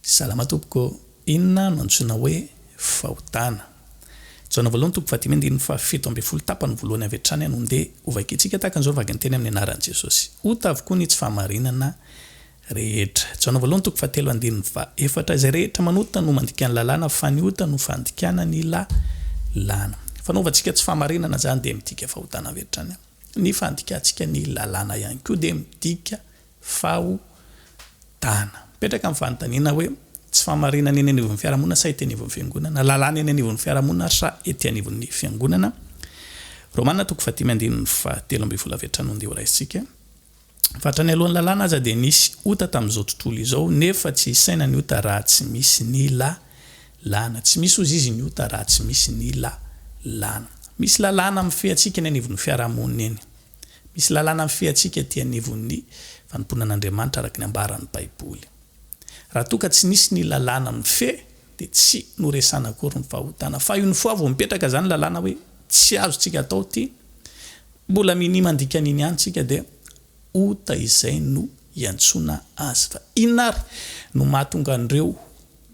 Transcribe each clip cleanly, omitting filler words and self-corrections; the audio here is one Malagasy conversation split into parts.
Salama tompoko, inona no antsoina hoe fahotana? Jaona voalohany toko fahadimy andininy faha-17 tapany voalohany avy hatrany no ndeha hovakintsika tahaka an'izao ny vakinteny amin'ny anaran'i Jesosy. Ota avokoa ny tsy fahamarinana rehetra. Jaona voalohany toko fahatelo andininy fahaefatra Izay rehetra manota no mandika ny lalàna fa ny ota no fandikana ny lalàna. Fanaovantsika tsy fahamarinana izany dia midika fahotana avy hatrany. Ny fandikantsika ny lalàna ihany koa dia midika fahotana. Mipetraka ny fanontaniana hoe, tsy fahamarinana eny anivon'ny fiarahamonina sa ety anivon'ny fiangonana? Lalàna eny anivon'ny fiarahamonina sa ety anivon'ny fiangonana? Romana toko fahadimy andininy fahatelo ambin'ny folo avy hatrany no ndeha horaisintsika. Fa hatrany alohan'ny lalàna aza dia nisy ota tamin'izao tontolo izao, nefa tsy isaina ny ota raha tsy misy ny lalàna. Tsy misy hozy izy ny ota raha tsy misy ny lalàna. Misy lalàna mifehy antsika eny anivon'ny fiarahamonina eny. Misy lalàna mifehy antsika ety anivon'ny fanompoana an'Andriamanitra araka ny ambaran'ny Baiboly. Raha toa ka tsy nisy ny lalàna mifehy dia tsy noresana akory ny fahotana. Fa une fois vao mipetraka izany lalàna hoe tsy azontsika atao ity, mbola minia mandika an'iny ihany tsika dia ota izay no iantsoana azy. Fa inona ary no mahatonga an'ireo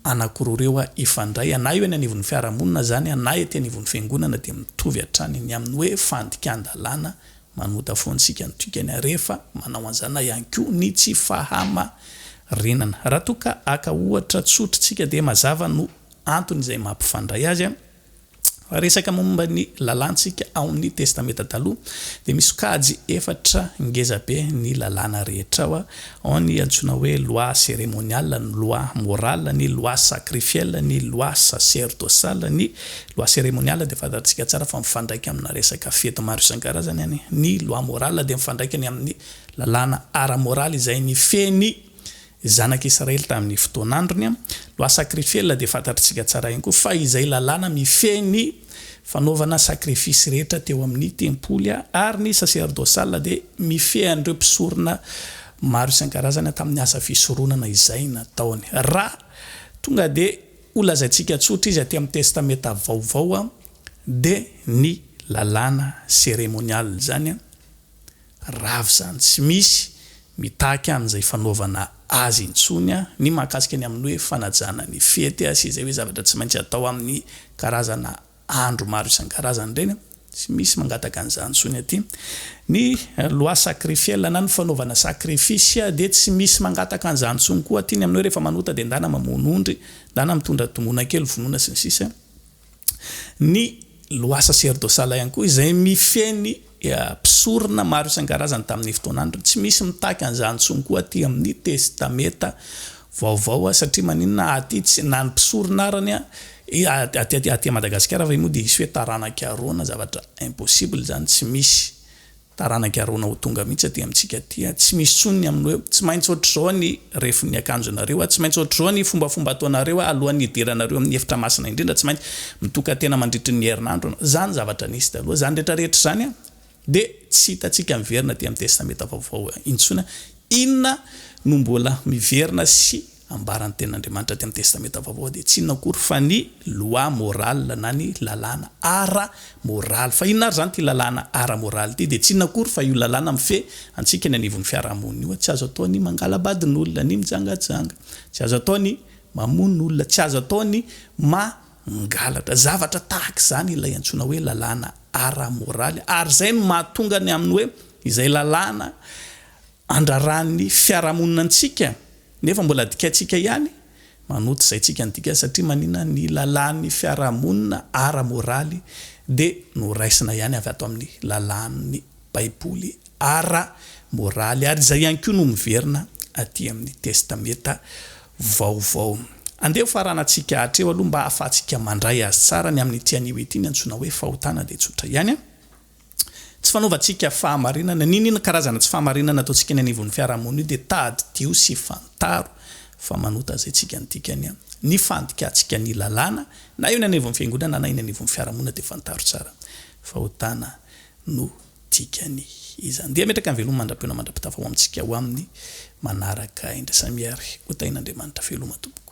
anankiroa ireo hifandray? Na eo eny anivon'ny fiarahamonina izany na ety anivon'ny fiangonana dia mitovy hatrany ny amin'ny hoe fandikan-dalàna manota foana isika ny dikany rehefa manao an'izany na ihany koa ny tsy fahamarinana. Raha toa ka haka ohatra tsotra isika dia mazava no antony izay mampifandray azy. Raha resaka momba ny lalàntsika ao amin'ny Testamenta Taloha dia misy sokajy efatra ngeza be ny lalàna rehetra ao. Ao ny antsoina hoe loi cérémoniale, ny loi morale, ny loi sacrifielle, ny loi sacerdosale. Ny loi cérémoniale dia fantatsika tsara fa mifandraika amina resaka fety maro isan-karazany any. Ny loi morale dia mifandraika ny amin'ny lalàna ara-moraly izay nifehy ny Zanak'Israely tamin'ny fotoan'androny. Loi sacrifielle dia fantatr'tsika tsara ihany koa fa izay lalàna mifehy ny fanaovana sacrifice rehetra teo amin'ny tempoly ary ny sacerdosal dia mifehy an'ireo mpisorona maro isan-karazany tamin'ny asa fisoronana izay nataony. Raha tonga dia ho lazaintsika tsotra izy aty amin'ny Testamenta Vaovao dia ny lalàna ceremonial izany. Rava izany, tsy misy mitaky an'izay fanaovana azy intsony ny mahakasika ny amin'ny hoe fanajana ny fety sy izay hoe zavatra tsy maintsy atao amin'ny karazana andro maro isan-karazany ireny, tsy misy mangataka an'izany intsony aty. Ny loi sacrifielle na ny fanaovana sacrifice dia tsy misy mangataka an'izany intsony koa aty, ny amin'ny hoe rehefa manota dia ndana mamono ondry, ndana mitondra dongona kely vonoina sy ny sisa. Ny loi sacerdosale ihany koa izay mifehy ny mpisorona maro isan-karazany tamin'ny fotoan'androny. Tsy misy mitaky an'izany intsony koa aty amin'ny Testamenta Vaovao satria maninona aty tsy na ny mpisorona arany aty aty Madagasikara ve moa dia hisy hoe taranak'i Arona zavatra impossible izany tsy misy Taranak'i Arona ho tonga mihitsy aty amintsika aty a! Tsy misy intsony ny amin'ny hoe tsy maintsy ohatr'izao ny refin'ny akanjonareo a! Tsy maintsy ohatr'izao ny fombafomba ataonareo a! Alohan'ny hidiranareo amin'ny efitra masina indrindra, tsy maintsy mitoka-tena mandritry ny herinandro ianao. Izany zavatra nisy taloha. Izany rehetra rehetra izany a, dia tsy hitantsika miverina aty amin'ny Testamenta Vaovao intsony. Inona no mbola miverina sy Ambaran'ny Tenin'Andriamanitra aty amin'ny Testamenta Vaovao dia tsy inona akory fa ny loi morale na ny lalàna ara-moraly. Fa inona ary izany ity lalàna ara-moraly ity? Dia tsy inona akory fa io lalàna mifehy antsika eny anivon'ny fiarahamonina io. Tsy azo atao ny mangala-badin'olona, ny mijangajanga, tsy azo atao ny mamono olona, tsy azo atao ny mangalatra. Zavatra tahaka izany ilay antsoina hoe lalàna ara-moraly ary izay no mahatonga ny amin'ny hoe izay lalàna andraran'ny fiarahamonina antsika nefa mbola adikaintsika ihany, manota izay tsika nidika satria manina ny lalàn'ny fiarahamonina ara-moraly dia noraisina ihany avy ato amin'ny lalàn'ny baiboly ara-moraly ary izay ihany koa no miverina aty amin'ny testameta vaovao. Andeha ho faranantsika hatreo aloha mba hahafahantsika mandray azy tsara ny amin'ity anio ity ny antsoina hoe fahotana dia tsotra ihany. Tsy fanaovantsika fahamarinana, n'inon'inona karazana tsy fahamarinana ataontsika eny anivon'ny fiarahamonina io dia tadidio sy fantaro fa manota izay tsika ny dikany an. Ny fandikantsika ny lalàna na eo eny anivon'ny fiangonana na eny anivon'ny fiarahamonina dia fantaro tsara fahotana no dikany izany. Dia ametraka ny veloma mandra-pihaona mandra-pitafa ho amintsika ho amin'ny manaraka indray. Samy ary ho tahin'Andriamanitra veloma tompoko.